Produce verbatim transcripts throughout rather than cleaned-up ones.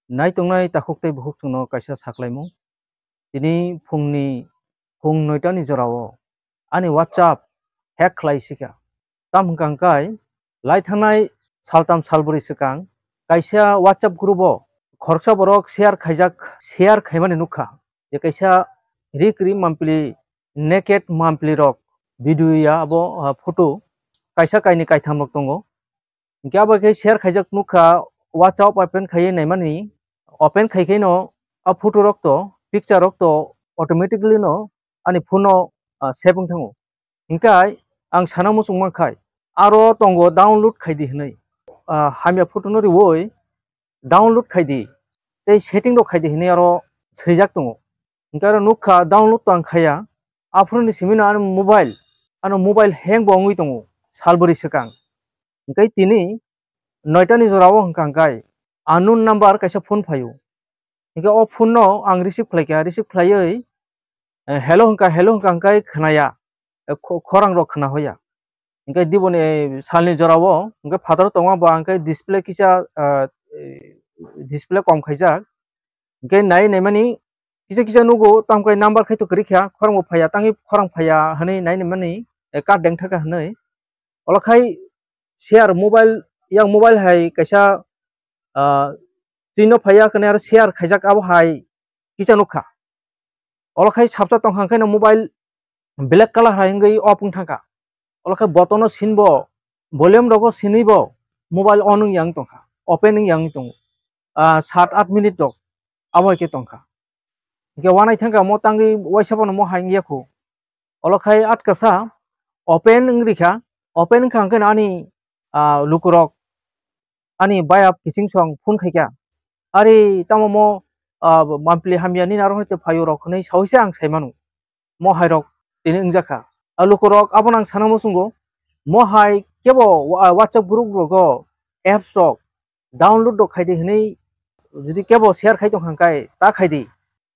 Nai tongnai takhuk tei bukhuk chwngno kaisa saklaimung. Tini phungni phung noitani jorao ani WhatsApp hack khlai sika. Tam hwnkha hwnkhe lai thangnai saltam salbrwi swkang kaisa WhatsApp group o khoroksa borok share khaijak, share khaimani nukha je kaisa ri kwrwi mampli, naked mampli rok video ya abo, ah, photo kaisa kainwi kaitham rok tongo. Hingke abo khe share khaijak nukha, WhatsApp open khaiwi naimani, open khai khe no a photo rok to, picture rok to automatically no ani phone o, ah, save wng thango. Hingke ang sana muchung mankhai, aro tongo download khaidi hinui, ah, hamya photo no riui download khaidi, tei setting rok khaidi hinui aro swijak tongo. Hingke aro nukha download to ang khaiya, aphuru ni simi no ano mobile, ano mobile hang bo wngwi tongo, salbwrwi swkang. Hingke tini noita ni jora o hwnkha hwnkhe unknown number kaisa phone phaio. Hingke o phone no ang receive khlaikha, receive khlaiwi, eh, hello hwnkha, hello hwnkha hwnkhe khwnaya, eh, kho-, khorang rok khwna hoya. Hingke diboni, eh, salni jora o hingke phataro tongma ba hingke display kisa, ah, eh, display kom khaijak. Hingke nai naimani kisa kisa nugo, tamo khe number khai to kwrwi kha, khorang bo phaiya, tangwi khorang phaiya hinui nai naimani, eh, card deng thaka hinui. Olo khai share mobile, yang mobile hai kaisa, ah, chwino phaiya, kwnwi aro share khaijak abo hai kisa nukha. Olo khai sabsa tongkha, hwnkhe no mobile black color hai wngwi off wng thangkha. Olo khe button o sinbo, volume rogo sinwi bo mobile on wng yang tongkha, open wng yang tongo. Ah, sat at minute rok abo hai khe tongkha. Hingke wanai thangkha mo tangwi waisa bono mo hai wngya kho. Olo khai atkasa open wng rikha, open wngkha hwnkhe ani, ah, lukurok ani bayap kiching song phone khaikha. Ari tamo mo, ah, mampli hamya nini aro hai te phaio rok hinui saui se ang sai mano. Mo hai rok tini wngjakha. A lukurok abono ang sana muchungo, mo hai kebo wa-, WhatsApp group rogo apps rok download rok khaidi hinui jodi kebo share khai tongkha hwnkhe ta khaidi.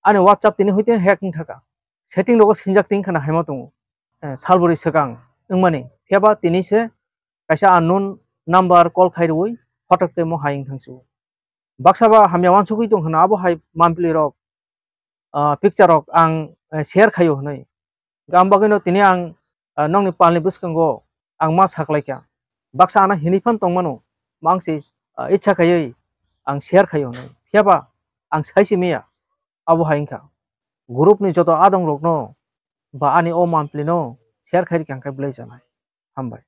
Ani WhatsApp tini huitini hack wng thaka. Setting rogo sinjak ting khana haima tongo. Eh, salbwrwi swkang wngmani. Phiyaba tini se kaisa unknown number call khai rwui hotok tei mo hai wng thangsu. Baksa ba hamya wansugwi tong hwno abo hai mampli rok, ah, picture rok ang, eh, share khaio hwnwi. Gam bagwino tini ang, ah, nokni palni bwskango ang ma saklaikha. Baksa ano hinwi phan tongmano, mang se, ah, icha khaiwi ang share khaio hwnwi. Phiyaba ang sai simiya, abo hai wngkha. Group ni joto adong rokno ba ani o mampli no share khai rikha hwnkhe belai chanai. Hambai.